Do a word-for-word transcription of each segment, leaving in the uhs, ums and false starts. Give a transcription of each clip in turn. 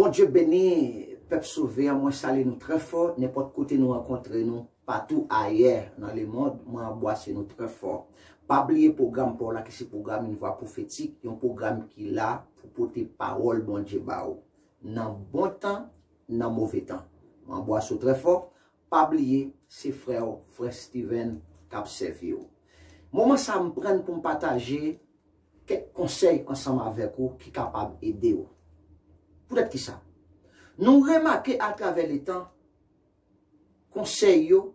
Bondye beni pèp sove a, mwen salye nou trè fò, nenpòt kote nou rankontre nou, patou ayè nan lemonn, mwen anbwase nou trè fò. Pa bliye pwogram pa w la ki se pwogram Une Voix Prophétique, yon pwogram ki la pou pote pawòl Bondye ba w. Nan bon tan, nan move tan. Mwen anbwase w trè fò. Pa bliye, se frè w, frè Steven, k ap sèvi w. Moman sa a m pran l pou m pataje kèk konsèy ansanm avèk ou ki kapab ede w. Poutèt ki sa? Nou remake atravè letan, konsèy yo,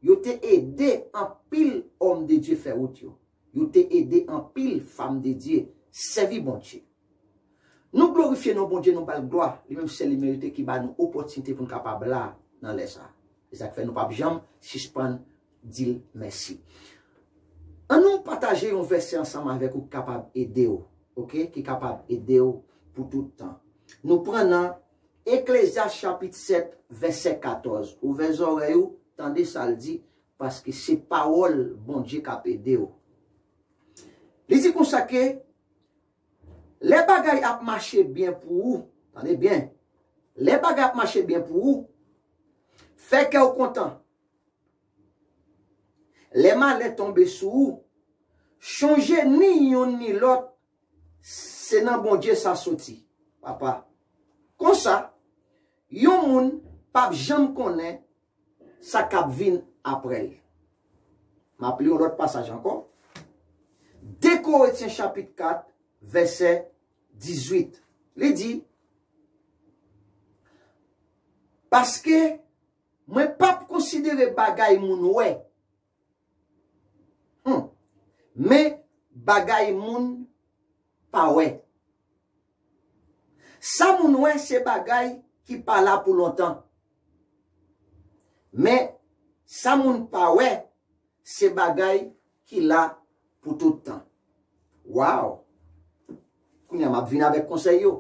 yo te ede anpil òm de Dye fè wout yo. Yo te ede anpil fanm de Dye sèvi Bondye. Nou glorifye non Bondye, nou ba l glwa, li menm sèl li merite ki ba nou opòtinite pou n kapab la nan lè sa a. Se sa k fè nou p ap janm sispann di l mèsi. Ann nou pataje yon vèsè ansanm avèk ou ki kapab ede w, oke? Ki kapab ede w pou tout tan. Nou pran nan Eklezyas chapit sèt, vèsè katòz. Ouvè zòrèy ou, tande sa l di, paske se pawòl Bondye k ap ede w. Li di konsa ke lè bagay ap mache byen pou ou, tande byen, lè bagay ap mache byen pou ou, fè kè w kontan. Lè malè tonbe sou ou, chonje ni youn ni lòt, se nan Bondye sa soti, papa. Konsa, yon moun p ap janm konnen sa k ap vin apre l. M ap li yon lòt pasaj ankò. De Korentyen chapit kat, vèsè dizuit. Li di, paske mwen p ap konsidere bagay moun wè, hmm, men bagay moun pa wè. Sa moun wè se bagay ki pa la pou lontan. Men sa moun pa wè se bagay ki la pou tout tan. Waw! Kounye a m ap vin avèk konsèy yo.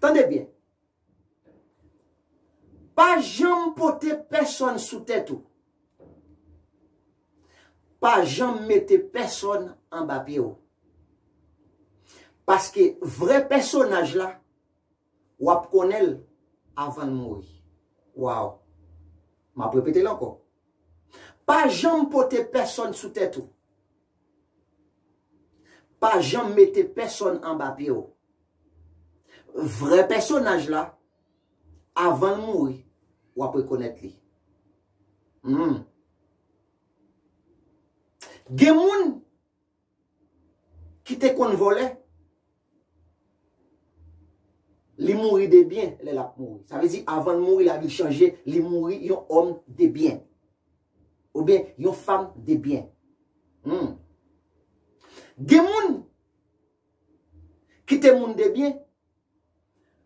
Tande byen. Pa janm pote pèsòn sou tèt ou. Pa janm mete pèsòn anba pye w. Paske vrè pèsonaj la, w ap konnen l avan l mouri. Waw! M ap repete l ankò. Pa janm pote pèsòn sou tèt ou. Pa janm mete pèsòn anba pye w. Vrè pèsonaj la, avan l mouri, w ap rekonèt li. Hmm. Gen moun ki te konn vòlè, li mouri de byen lè l ap mouri. Sa vle di, avan l mouri, lavi l chanje, li mouri yon òm de byen. Oubyen yon fanm de byen. Hmm. Gen moun ki te moun de byen,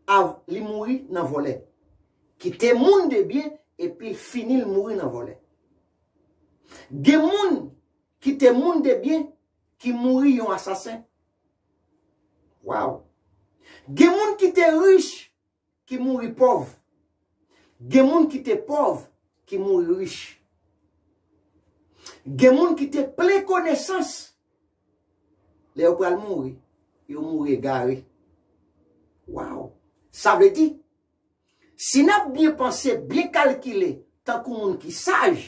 av-, li mouri nan vòlè. Ki te moun de byen, epi l fini l mouri nan vòlè. Gen moun ki te moun de byen, ki mouri yon asasen. Waw! Gen moun ki te rich, ki mouri pòv. Gen moun ki te pòv, ki mouri rich. Gen moun ki te plen konesans. Lè yo pral mouri, yo mouri egare. Waw! Sa vle di, si n ap byen panse, byen kalkile, tankou moun ki saj,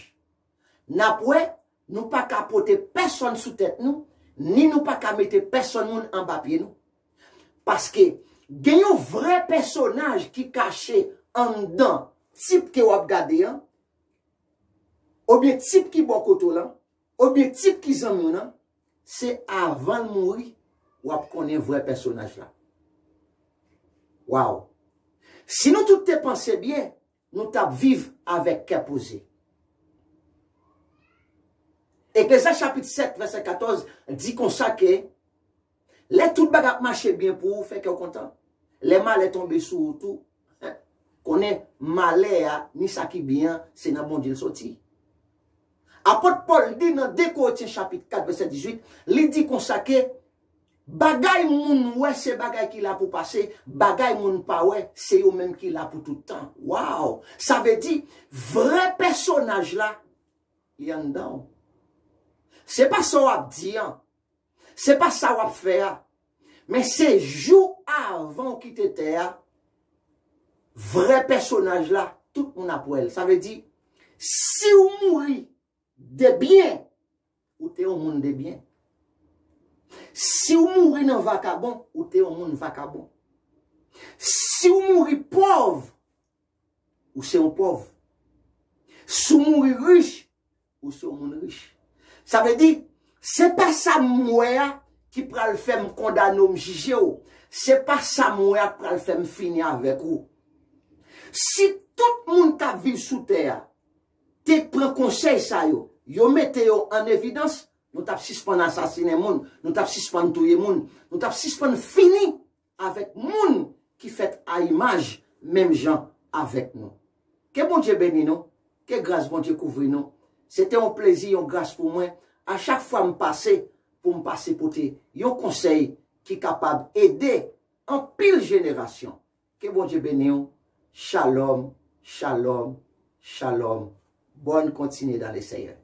n ap wè, nou pa ka pote pèsòn sou tèt nou, ni nou pa ka mete pèsòn moun anba pye nou. Paske gen yon vrè pèsonaj ki kache anndan tip ke w ap gade an, oubyen tip ki bò kote w lan, oubyen tip ki zanmi w lan, se avan l mouri, w ap konnen vrè pèsonaj la. Waw! Si nou tout te panse byen, nou t ap viv avèk kè poze. Eklezyas chapit sèt, vèsè katòz di konsa ke lè tout bagay ap mache byen pou ou, fè kè w kontan. Lè malè tonbe sou ou tou, konnen malè a, ni sa ki byen an, se nan Bondye l soti. Apot Pòl di nan de Korentyen chapit kat, vèsè dizuit, li di konsa ke bagay moun wè, se bagay ki la pou pase, bagay moun pa wè, se yo menm ki la pou tout tan. Waw! Sa vle di, vrè pèsonaj la, li anndan w. Se pa sa w ap di an, se pa sa w ap fè a, men se jou avan w kite tè a, vrè pèsonaj la, tout moun ap wè l. Sa vle di, si w mouri de byen, ou te yon moun de byen. Si w mouri nan vakabon, ou te yon moun vakabon. Si w mouri pòv, ou se yon pòv. Si w mouri rich, ou se yon moun rich. Sa vle di, se pa sa m wè a ki pral fè m kondane w, m jije w. Se pa sa m wè a k pral fè m fini avèk ou. Si tout moun k ap viv sou tè a te pran konsèy sa yo, yo mete yo an evidans, nou t ap sispann asasinen moun, nou t ap sispann touye moun, nou t ap sispann fini avèk moun ki fèt a imaj menm jan avèk nou. Ke Bondye beni nou, ke gras Bondye kouvri nou. Se te yon plezi, yon gras pou mwen, a chak fwa m pase, pou m pase pote yon konsèy ki kapab ede anpil jenerasyon. Ke Bondye beni w. Shalom, shalom, shalom. Bonne continuée dans le Seigneur.